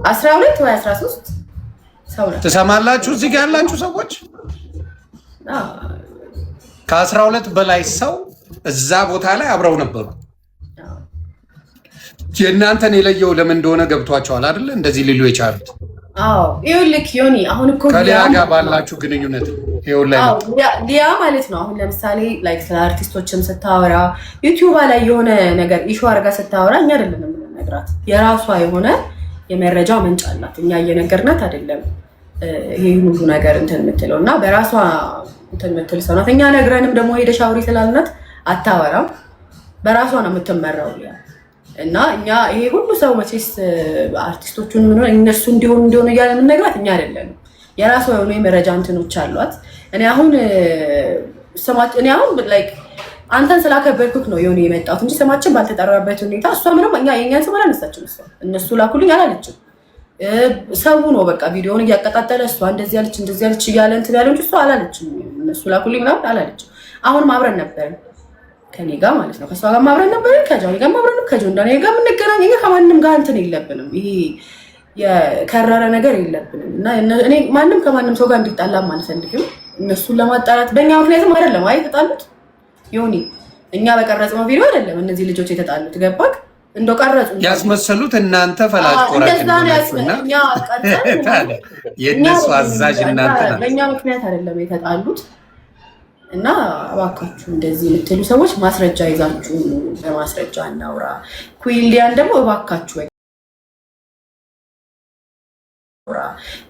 12 ወይ 13 ሰው ነው። ትሰማላችሁ? እዚህ ጋር ያላችሁ ሰዎች ከ12 በላይ ሰው እዛ ቦታ ላይ አብረው ነበሩ። የእናንተን የለየው ለምን እንደሆነ ገብቷቸዋል አይደለ? እንደዚህ ሊሉ የቻሉት። አዎ፣ ይኸውልህ ዮኒ፣ አሁን እኮ ከሊያ ጋር ባላችሁ ግንኙነት ይኸውልህ ሊያ ማለት ነው። አሁን ለምሳሌ like ስለ አርቲስቶችም ስታወራ፣ ዩቲዩብ ላይ የሆነ ነገር issue አድርጋ ስታወራ እኛ አይደለም የምንነግራት፣ የራሷ የሆነ የመረጃ ምንጭ አላት። እኛ እየነገርናት አይደለም ይሄ ሁሉ ነገር እንትን የምትለው እና በራሷ እንትን የምትል ሰው ናት። እኛ ነግረንም ደግሞ ሄደሽ አውሪ ስላልናት አታወራም። በራሷ ነው የምትመራው ሊያ። እና እኛ ይሄ ሁሉ ሰው መቼስ አርቲስቶቹን ምን እነሱ እንዲሆኑ እንዲሆኑ እያለ የምንነግራት እኛ አይደለንም። የራሷ የሆኑ የመረጃ እንትኖች አሏት። እኔ አሁን like አንተን ስላከበርኩት ነው የሆነ የመጣሁት እንጂ ስማችን ባልተጠራበት ሁኔታ እሷ ምንም እኛ የእኛን ስም አላነሳችም። እሷ እነሱ ላኩልኝ አላለችም። ሰው ነው በቃ ቪዲዮውን እያቀጣጠለ እሷ እንደዚህ ያለች እንደዚህ ያለች እያለ እንትን ያለው እንጂ እሷ አላለችም። እነሱ ላኩልኝ ምናምን አላለችም። አሁንም አብረን ነበርን ከኔ ጋር ማለት ነው። ከእሷ ጋር አብረን ነበርን፣ ከጃኒ ጋር አብረን፣ ከጆን ዳንኤል ጋር የምንገናኝ፣ እኛ ከማንም ጋር እንትን የለብንም። ይሄ የከረረ ነገር የለብንም። እና እኔ ማንም ከማንም ሰው ጋር እንዲጣላም አልፈልግም። እነሱን ለማጣላት በእኛ ምክንያትም አይደለም አይ የተጣሉት ዮኒ፣ እኛ በቀረጽነው ቪዲዮ አይደለም እነዚህ ልጆች የተጣሉት። ገባክ? እንደው ቀረጹ ያስመሰሉት እናንተ ፈላጭ ቆራጭ እንደሆናችሁና የእነሱ አዛዥ እናንተ ናችሁ። በእኛ ምክንያት አይደለም የተጣሉት። እና እባካችሁ እንደዚህ የምትሉ ሰዎች ማስረጃ ይዛችሁ በማስረጃ እናውራ። ኩዊንሊያን ደግሞ እባካችሁ ወይ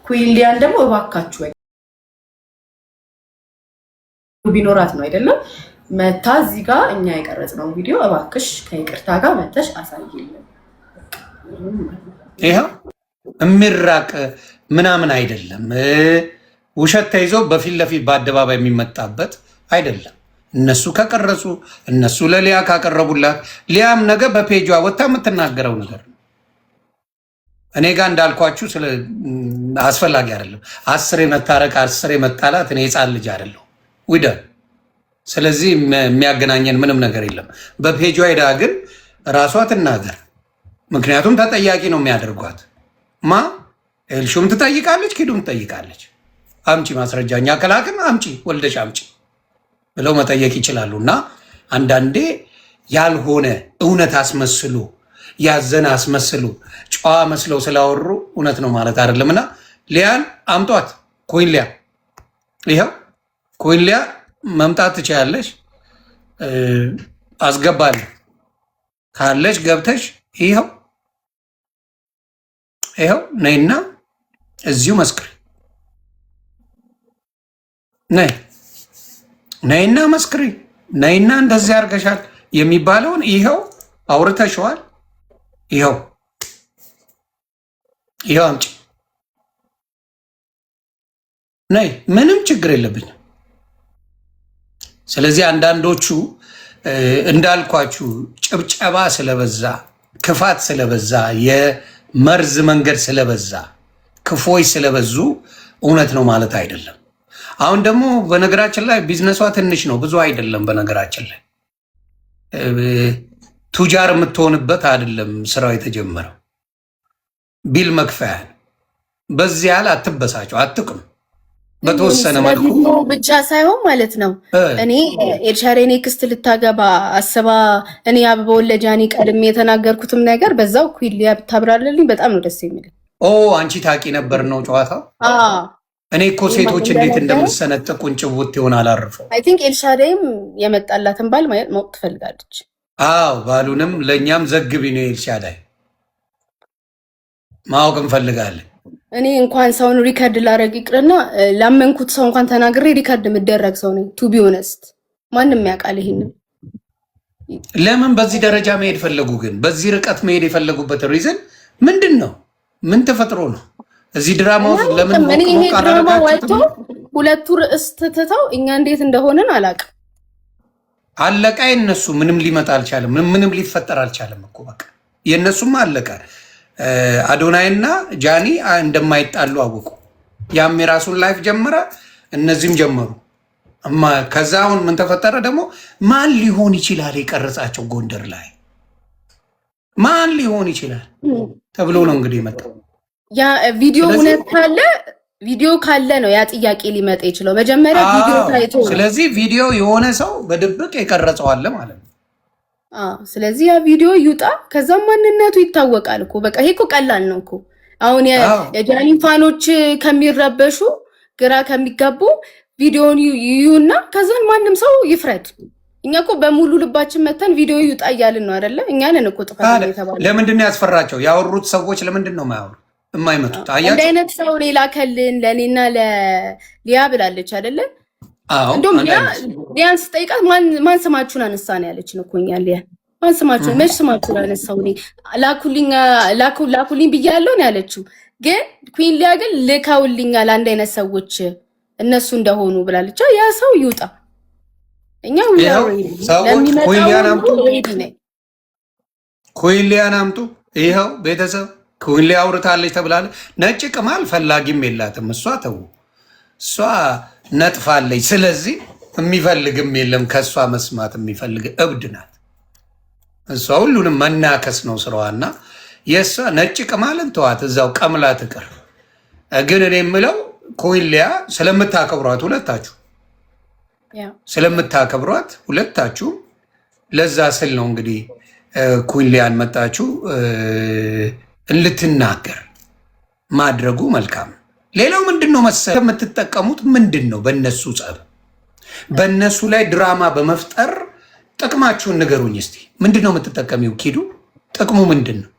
ኩዊንሊያን ደግሞ እባካችሁ ወይ ቢኖራት ነው አይደለም መታ እዚህ ጋር እኛ የቀረጽነው ቪዲዮ እባክሽ ከይቅርታ ጋር መተሽ አሳይልን። ይኸው የሚራቅ ምናምን አይደለም። ውሸት ተይዞ በፊት ለፊት በአደባባይ የሚመጣበት አይደለም። እነሱ ከቀረጹ፣ እነሱ ለሊያ ካቀረቡላት፣ ሊያም ነገ በፔጇ ወጥታ የምትናገረው ነገር ነው። እኔ ጋር እንዳልኳችሁ ስለ አስፈላጊ አይደለም። አስሬ መታረቅ አስሬ መጣላት፣ እኔ ህፃን ልጅ አይደለሁ ዊደ። ስለዚህ የሚያገናኘን ምንም ነገር የለም። በፔጇ ሄዳ ግን ራሷ ትናገር። ምክንያቱም ተጠያቂ ነው የሚያደርጓት። ማ ኤልሹም ትጠይቃለች፣ ኪዱም ትጠይቃለች። አምጪ ማስረጃ፣ እኛ ከላክን አምጪ፣ ወልደሽ አምጪ ብለው መጠየቅ ይችላሉ። እና አንዳንዴ ያልሆነ እውነት አስመስሉ፣ ያዘነ አስመስሉ፣ ጨዋ መስለው ስላወሩ እውነት ነው ማለት አይደለም። እና ሊያን አምጧት፣ ኮይን ሊያ፣ ይኸው ኮይን ሊያ መምጣት ትችያለሽ። አስገባለሁ ካለሽ ገብተሽ ይኸው ይኸው ነይና እዚሁ መስክሪ። ነይ፣ ነይና መስክሪ፣ ነይና እንደዚህ አድርገሻል የሚባለውን ይኸው አውርተሸዋል። ይኸው ይኸው አምጪ፣ ነይ፣ ምንም ችግር የለብኝም። ስለዚህ አንዳንዶቹ እንዳልኳችሁ ጭብጨባ ስለበዛ፣ ክፋት ስለበዛ፣ የመርዝ መንገድ ስለበዛ፣ ክፎች ስለበዙ እውነት ነው ማለት አይደለም። አሁን ደግሞ በነገራችን ላይ ቢዝነሷ ትንሽ ነው፣ ብዙ አይደለም። በነገራችን ላይ ቱጃር የምትሆንበት አይደለም ስራው የተጀመረው፣ bill መክፈያ ነው። በዚህ ያህል አትበሳቸው፣ አትቅም። በተወሰነ መልኩ ብቻ ሳይሆን ማለት ነው። እኔ ኤልሻዳይ next ልታገባ አስባ እኔ አበባ ወለጃኔ ቀድሜ የተናገርኩትም ነገር በዛው ኩሊያ ብታብራለልኝ በጣም ነው ደስ የሚል። ኦ፣ አንቺ ታቂ ነበር ነው ጨዋታው። እኔ እኮ ሴቶች እንዴት እንደምሰነጥቁን ጭውት ይሆን አላርፈው። I think ኤልሻዳይም የመጣላትን ባል ማወቅ ትፈልጋለች። አዎ፣ ባሉንም ለእኛም ዘግቢ ነው፣ ኤልሻዳይ ማወቅ እንፈልጋለን። እኔ እንኳን ሰውን record ላረግ ይቅርና ላመንኩት ሰው እንኳን ተናግሬ record የምደረግ ሰው ነኝ። To be honest ማንም ያውቃል ይሄንን። ለምን በዚህ ደረጃ መሄድ ፈለጉ? ግን በዚህ ርቀት መሄድ የፈለጉበት reason ምንድን ነው? ምን ተፈጥሮ ነው? እዚህ ድራማ ውስጥ ለምን እኔ ሞቅ ይሄ ሞቅ ድራማ ወጥቶ አላደረጋችሁትም? ሁለቱ ርዕስ ትተው እኛ እንዴት እንደሆንን አላውቅም። አለቃ። የነሱ ምንም ሊመጣ አልቻለም። ምንም ሊፈጠር አልቻለም እኮ በቃ የእነሱማ አለቀ። አዶናይና ጃኒ እንደማይጣሉ አወቁ። ያም የራሱን life ጀመረ፣ እነዚህም ጀመሩ። ከዛ አሁን ምን ተፈጠረ ደግሞ? ማን ሊሆን ይችላል የቀረጻቸው ጎንደር ላይ ማን ሊሆን ይችላል ተብሎ ነው እንግዲህ የመጣው። ያ ቪዲዮ ስለዚህ እውነት ካለ፣ ቪዲዮ ካለ ነው ያ ጥያቄ ሊመጣ ይችለው። መጀመሪያ ቪዲዮ ታይቶ ነው። ስለዚህ ቪዲዮ የሆነ ሰው በድብቅ የቀረጸው አለ ማለት ነው። አዎ፣ ስለዚህ ያ ቪዲዮ ይውጣ፣ ከዛም ማንነቱ ይታወቃል እኮ። በቃ ይሄ እኮ ቀላል ነው እኮ። አሁን የጃኒን fan ኦች ከሚረበሹ፣ ግራ ከሚጋቡ ቪዲዮን ይዩና ከዛን ማንም ሰው ይፍረድ። እኛ እኮ በሙሉ ልባችን መተን ቪዲዮ ይውጣ እያልን ነው አይደለ? እኛ ነን እኮ ጥፋተኛ የተባለው። ለምንድን ነው ያስፈራቸው? ያወሩት ሰዎች ለምንድን ነው የማያወሩት የማይመጡት? እንደ አያቸው። አይነት ሰው ነው የላከልን ለእኔና ለሊያ ብላለች አይደለ? አዎ። እንደውም አንድ ሊያ አይነት ሊያን ስጠይቃት ማን ስማችሁን አነሳ ነው ያለችን እኮ። እኛ ሊያ ማን ስማችሁን፣ መች ስማችሁን አነሳው፣ እኔ ላኩልኝ ላኩልኝ ብያለሁ ነው ያለችው። ግን ኩዊን ሊያ ግን ልከውልኛል አንድ አይነት ሰዎች እነሱ እንደሆኑ ብላለች። ያ ሰው ይውጣ። እኛ ይኸው ሰዎች ለሚመጣው ኩዊን ሊያን አምጡ፣ ሁሉ ready ነኝ። ኩዊን ሊያን አምጡ። ይኸው ቤተሰብ ኩዊን ሊያ አውርታለች ተብላለች። ነጭ ቅማል ፈላጊም የላትም እሷ፣ ተው፣ እሷ ነጥፋለች። ስለዚህ የሚፈልግም የለም፣ ከእሷ መስማት የሚፈልግ። እብድ ናት እሷ። ሁሉንም መናከስ ነው ስራዋና የእሷ ነጭ ቅማልን ተዋት፣ እዛው ቀምላ ትቅር። ግን እኔ የምለው ኩዊን ሊያ ስለምታከብሯት ሁለታችሁ ስለምታከብሯት ሁለታችሁ ለዛ ስል ነው እንግዲህ ኩዊን ሊያን መጣችሁ እንድትናገር ማድረጉ መልካም ነው። ሌላው ምንድን ነው መሰለህ የምትጠቀሙት ምንድን ነው? በእነሱ ጸብ፣ በእነሱ ላይ ድራማ በመፍጠር ጥቅማችሁን ንገሩኝ እስቲ። ምንድን ነው የምትጠቀሚው? ኪዱ፣ ጥቅሙ ምንድን ነው?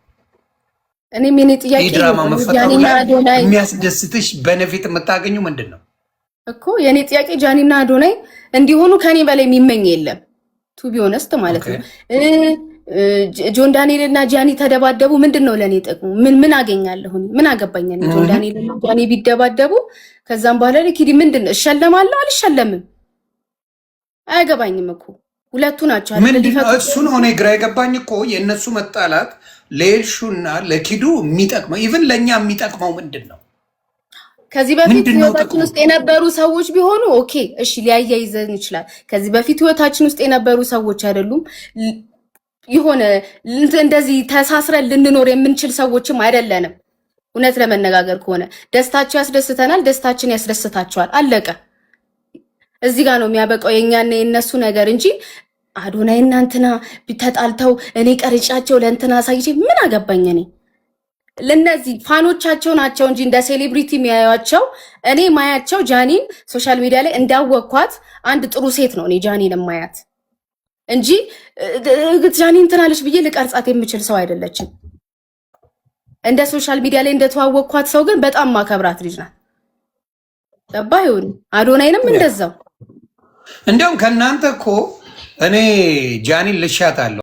እኔም የኔ ጥያቄ ይህ ድራማ መፈጠሩ ጃኒና ላይ አዶናይ የሚያስደስትሽ benefit የምታገኙ ምንድን ነው? እኮ የኔ ጥያቄ ጃኒና አዶናይ እንዲሆኑ ከኔ በላይ የሚመኝ የለም። To be honest ማለት ነው። ጆን ዳንኤል እና ጃኒ ተደባደቡ፣ ምንድን ነው ለእኔ ጥቅሙ? ምን ምን አገኛለሁ? ምን አገባኝ? እኔ ጆን ዳንኤል እና ጃኒ ቢደባደቡ ከዛም በኋላ ላይ ኪዲ ምንድን ነው፣ እሸለማለሁ አልሸለምም? አያገባኝም እኮ፣ ሁለቱ ናቸው አይደል? ምንድን ነው ሊፈቱ እሱ ነው እኔ ግራ የገባኝ እኮ። የእነሱ መጣላት ለኤልሹና ለኪዱ የሚጠቅመው፣ even ለእኛ የሚጠቅመው ምንድን ነው? ከዚህ በፊት ምንድን ነው ህይወታችን ጥቅሙ? ውስጥ የነበሩ ሰዎች ቢሆኑ okay እሺ ሊያያይዘን ይችላል። ከዚህ በፊት ህይወታችን ውስጥ የነበሩ ሰዎች አይደሉም። የሆነ እንደዚህ ተሳስረን ልንኖር የምንችል ሰዎችም አይደለንም። እውነት ለመነጋገር ከሆነ ደስታቸው ያስደስተናል፣ ደስታችን ያስደስታቸዋል። አለቀ። እዚህ ጋር ነው የሚያበቃው የእኛና የእነሱ ነገር እንጂ አዶናይ እና እንትና ተጣልተው እኔ ቀርጫቸው ለእንትና አሳይቼ ምን አገባኝ እኔ? ለነዚህ fan ኦቻቸው ናቸው እንጂ እንደ celebrity የሚያዩቸው። እኔ ማያቸው ጃኒን social media ላይ እንዳወቅኳት አንድ ጥሩ ሴት ነው እኔ ጃኒን ማያት እንጂ ጃኒ እንትን አለች ብዬ ልቀርጻት የምችል ሰው አይደለችም። እንደ social media ላይ እንደተዋወቅኳት ሰው ግን በጣም ማከብራት ልጅ ናት። ገባ ይሁን፣ አዶናይንም እንደዛው። እንዲያውም ከእናንተ እኮ እኔ ጃኒን ልሻታለሁ።